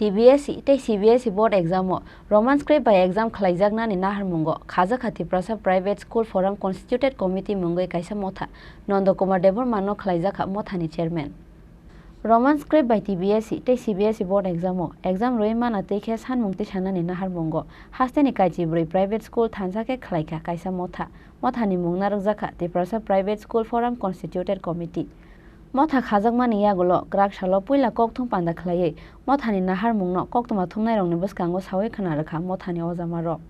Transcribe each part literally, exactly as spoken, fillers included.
T B S E tei C B S E board exam o Roman script bai exam khlaijaknani naharmungo khajakha Tiprasa Private School Forum Constituted Committee mungwi kaisa motha Nondo Kumar Debbarma no khlaijakha mothani chairman. Roman script bai T B S E tei C B S E board exam o exam rwui mana twi khe sanmung tisanani naharmungo hasteni kaichibrwi private school thansa khe khlaikha kaisa motha. Mothani mung narwkjakha Tiprasa Private School Forum Constituted Committee. Motha khajakmani yagulo kwrak salo puila kokthum panda khlaiwi mothani naharmungno koktwma thumnairokni bwskango saui khna rwkha mothani ojamarok.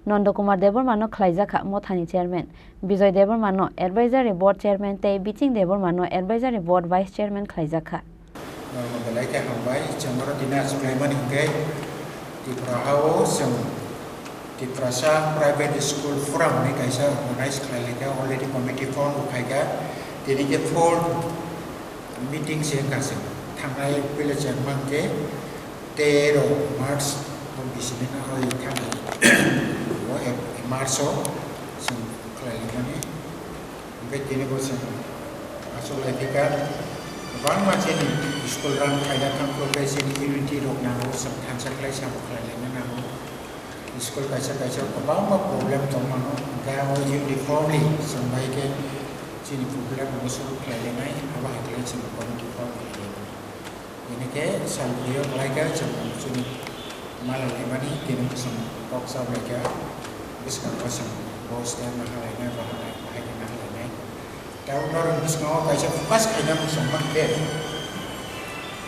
Nondo Kumar Debbarma no khlaijakha mothani chairman, Bijoy Debbarma no advisory board chairman tei Biching Debbarma no advisory board vice chairman khlaijakha. Norok belai khe hambai, chwng oro tini achuk laimani hinkhe Tripura ha-o chwng Tiprasa Private School Forum hinwi kaisa organize khlai laikha, already committee form bo khaikha. Tini khe fourth meeting se wngkha chwng thangnai puila chwng mankhe tero March o bisini na oi thangnai o March o chwng khlai laimani. Hingke tini bo chwng achuk lai phi kha, kwbangma chini school run khaina thang phuru khe chini unity rok nango, chwng thansa khlai sabo khlai laina nango. School kaisa kaisa kwbangma problem tong mano, hingke abo uniformly chwng bai khe chini problem rok solve khlai lainai, abo hai khe chwng committee form khlai lainai. Bini khe sal bwrwi o belai khe chwng chini mala laimani tini bwswng kok chap lai kha, bwskango chwng bo step ma halainai, bo halai, bo hai khe ma halainai. Tei norok bwskango kaisa focus khaina muchung man khe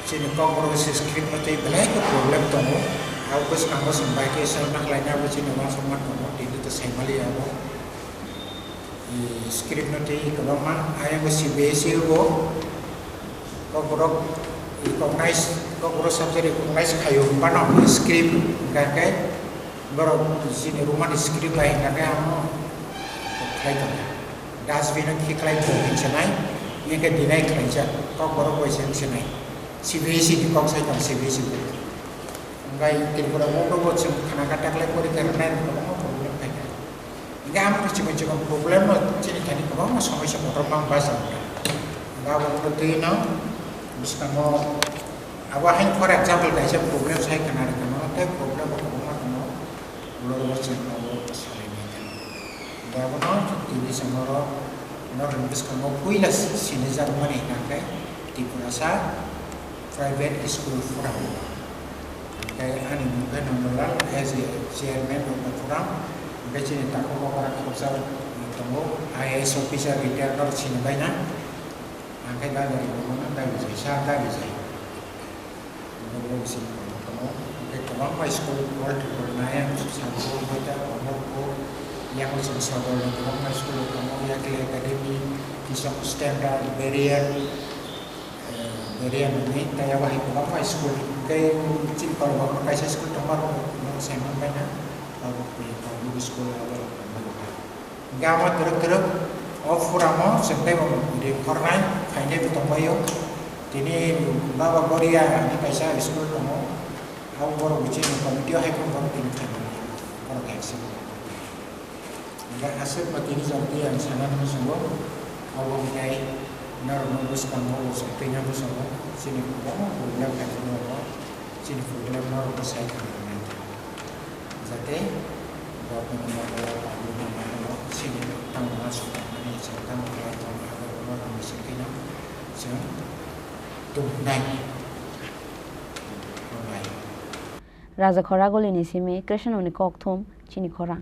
chini Kokborok se script no tei belai khe problem tongo. Abo bwskango chwng bai khe sal ma halainai, abo chini uansukma tongo, tini to sai maliya abo. I script no tei kwbangma, ayang bo C B S E bo Kokborok recognize, Kokborok subject recognize khaio, hwnba no script hwnka khe borok chini Roman script bai hwnka khe amo khlai tongkha. Dustbin o khiklai bo hinsa nai, hingke deny khlaijak, Kokborok bai se hinsa nai. C B S E ni kok sai tong, C B S E bo. Hwnbai Tripura board o bo chwng khana kha taklai porikha rwnai kwbangma problem phaikha. Hingke amo chikon chikon problem no chini thani kwbangma somosya kotor bang basa wngkha. Hingke abo wngkha twi no bwskango abo haino for example kaisa problem sai khna rwkha no tei problem bo kwbangma tongo ulo ulo chwng abo salai nai kha. Hingke abono tini chwng oro norokni bwskango puila sinijakmani hwnka khe Tiprasa Private School Forum. Hingke ani mung khe Nandalal as a chairman of the forum. Hingke chini takhuk o ora khoroksa tongo, I A S officer retired no sini baina. Hingke Dagari tongo na Dagari jai, sa Dagari jai. Hingke bo bisi tongo. Hingke kwbangma school, all triple nine, Sanpur, Boita, Amarpur, Yakuchung Sadar, kwbangma school tongo, Yakli Academy, Kisong Standard, Barrier, Area nungni tei abo hai kwbangma school tei chini Kolobak no kaisa school tongma rok no sai manbai na abo public school abo hingke amo twrwk twrwk o pura mo chwng tei bo ri khornai khainai bo tongbaio tini Baba Goria ni kaisa school tongo abo borok bo chini committee o hai khe borok tini khaimani borok hai se. Hingke aswk ma tini jang twi ang sana muchungo, obo hingke norokno bwskango uansuk twina muchungo, chini kwbangma problem khairokno rwgo, chini problem norokno sai khna rwnai. Jate bo kunu moto o chini tamo uansuk tongmani, chwng tamo khlai tong, abo norokni bisingtwino chwng tubunai. Raja Khoragulini simi Krishnoni kokthum chini khorang.